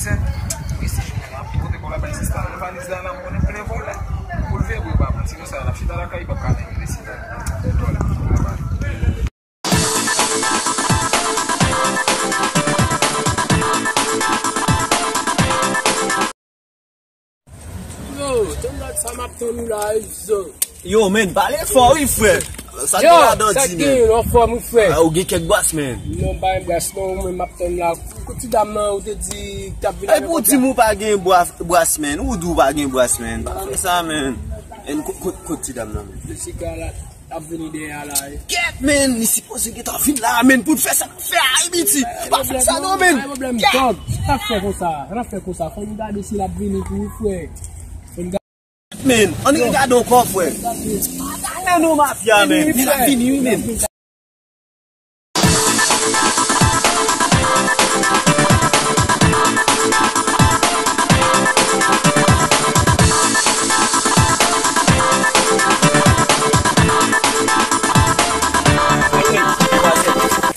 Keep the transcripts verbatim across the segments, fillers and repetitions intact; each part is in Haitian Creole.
Wi, se mwen la. Pote kòb la bay sista nan valiz la, la, m konnen plen vòlè. Pou l veye bri pa pran. Sinon, sa, l ap chita lakay, li p ap ka vin resi la. Vòlè, vòlè, vòlè. Yo, tann dat sa m ap tann ou la, Izo. Yo, men, pale fò, wi, frè. Sa gen ladan di, men. Yo, sa k gen, anfòm, wi, frè. Ah, ou gen kèk bras, men. Non, pa gen bras, non, men m ap tann la. Kot ti dam nan, ou te di, k t ap vin avèk ou. Epi ou di m ou pa gen bras, men. Ou di ou pa gen bras, men. Pa fè sa, men. Kot, kot, kot ti dam nan, men. Jessica la. Ap vini dèyè a la, wi. Kèt, men, li sipoze gentan vin la, men, pou l fè sa l ap fè a, Ayiti. Pa fè sa non, men. Pa gen pwoblèm, dòg. Sa n ap fè konsa, sa n ap fè konsa. Fò n gade si l ap vini tou, wi, frè. Fò n gade. Men, ann gade ankò, frè. Men nou mafya, men. Li ap vini, wi, men.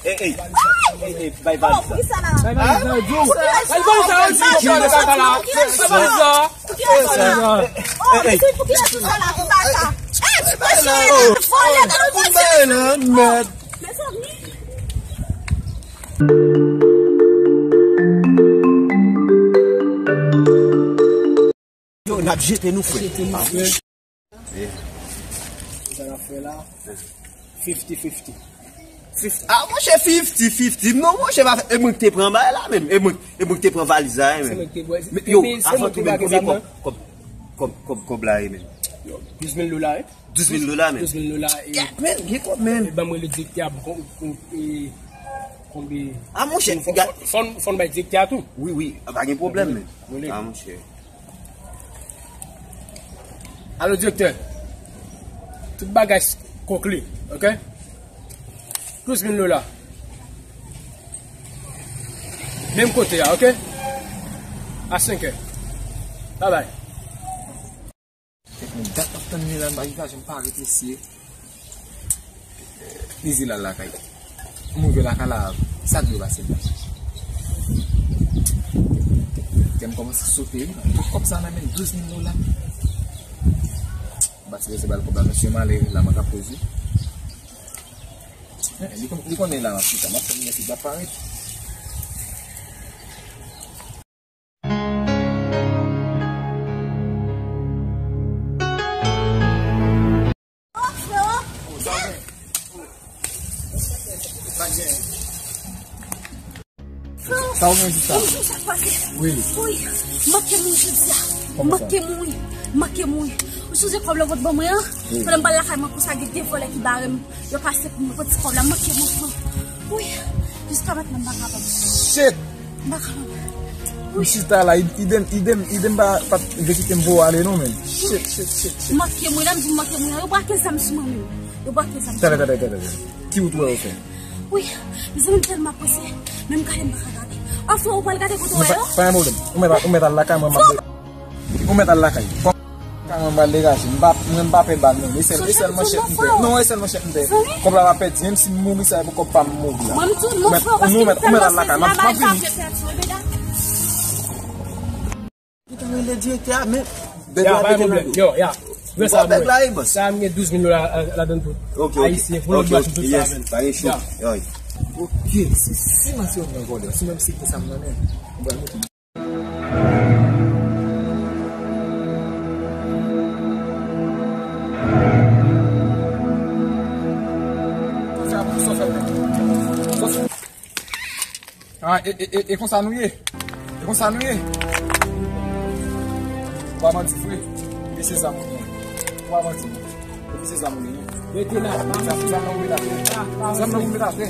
Ey, ey, ey, ey, bay valiz la. Bay valiz la, Djo. Bay valiz la, Djo. Bay valiz la. Pou ki rezon sa la? Pou ki rezon sa la? Oh, mesye, pou ki rezon sa la? Pou sa sa? Eh, mesye, vòlè, gade yon vòlè. Mezanmi. Yo, n ap jete nou, frè. Jete nou, frè. Sa n ap fè la? Fifty fifty. Fif-, ah, monchè, fifty fifty. Non, monchè, pa fè, e mwen ki te pran bagay la, menm. E mwen, e mwen ki te pran valiz la, menm. Se mwen ki te pran. Yo, avan tou, menm, konbyen kòb, kòb, kòb, kòb, kòb la ye, menm? Yo, douz mil dola, wi. Douz mil dola, menm. Douz mil dola, e. Gad, menm, gen kòb, menm. E ban mwen le direktè a, bon, kon-, e, konbyen? Ah, monchè, fò, gad. Fò, fò, fò n bay direktè a tou. Wi, wi, pa gen pwoblèm, menm. Ah, monchè. Alo, direktè. Tout bagay s-, konkli, oke? Douz mil dola. Menm kote a, oke? A senkè. Babay. Kèt, men dat m ap tann li la, m pa janm pa ret mesye. Li di l al lakay. M rive lakay la, sa dwe pase m la. Kè m kòmanse sote, wi. Tout kòb sa nan men m, douz mil dola. M pati rete ba l kòb la, mesye, m ale, la m ka poze. Eh, li konn, li konnen la m ap chita, m ap tann mesye, l ap parèt. Sa ou menm, sista? Bonjou, sa k pase? Wi. Wi, manke mouri jodi a. Kòman sa? Manke mouri, manke mouri. Ou sonje kòb la w pot ban mwen an? Wi. Pandan m pral lakay mwen konsa, gen de vòlè ki bare m. Yo pase pou mwen, pran ti kòb la, manke mouri. Wi, jiska mentnan m pa kapab. Shit! M pa kapab. Wi. M chita la, id-, idem, idem, idem pa, pa t vle kite m voye ale non, men. Shit, shit, shit, shit. Manke mouri, la m di manke mouri. Yo brake zam sou mwen menm. Yo brake zam sou mwen. Tande, tande, tande, tande. Ki wout ou wè yo fè? Wi, mezanmi, m tèlman prese, menm gade m pa ka gade. Anfen, ou pral gade kote w wè yo? Pa gen pwoblèm. Ou mèt, ou mèt al lakay mwen, m ap de-, ou mèt al lakay. Kòm lakay mwen, m pral degaje. M pa, mwen, m pa pè bal, non. E sèl, e sèl manchèt m pè. Non, e sèl manchèt m pè. Kòb la pa pèdi. Menm si m mouri, sa e pou kòb pa m mouri la. Mwen, m tou, non, frè, paske m tèlman sezi la, bagay sa fè pèdi, wi, medam. Ou ta rele direktè a, men bèg la pete nan do. Yo, ya. Gwo bèg la, e bòs. Sa a, m gen douz mil dola, euh, ladan l tou. Ok, ok. Ayisyen, pou lòt bòs, m tout sa avè l. Pa gen cho. Yo. Ok, si, si m se yon vòlè, si menm si te sa m nan men, m pral mete. Sa, sa fè menm. Sa fè. Ah, e, e, e, e konsa nou ye? E konsa nou ye? Ou pa manti vre. Epi se zam ou genyen. Ou pa manti. Epi se zam ou genyen. Mete la. Zam, zam nan ou met atè. Zam nan ou met atè.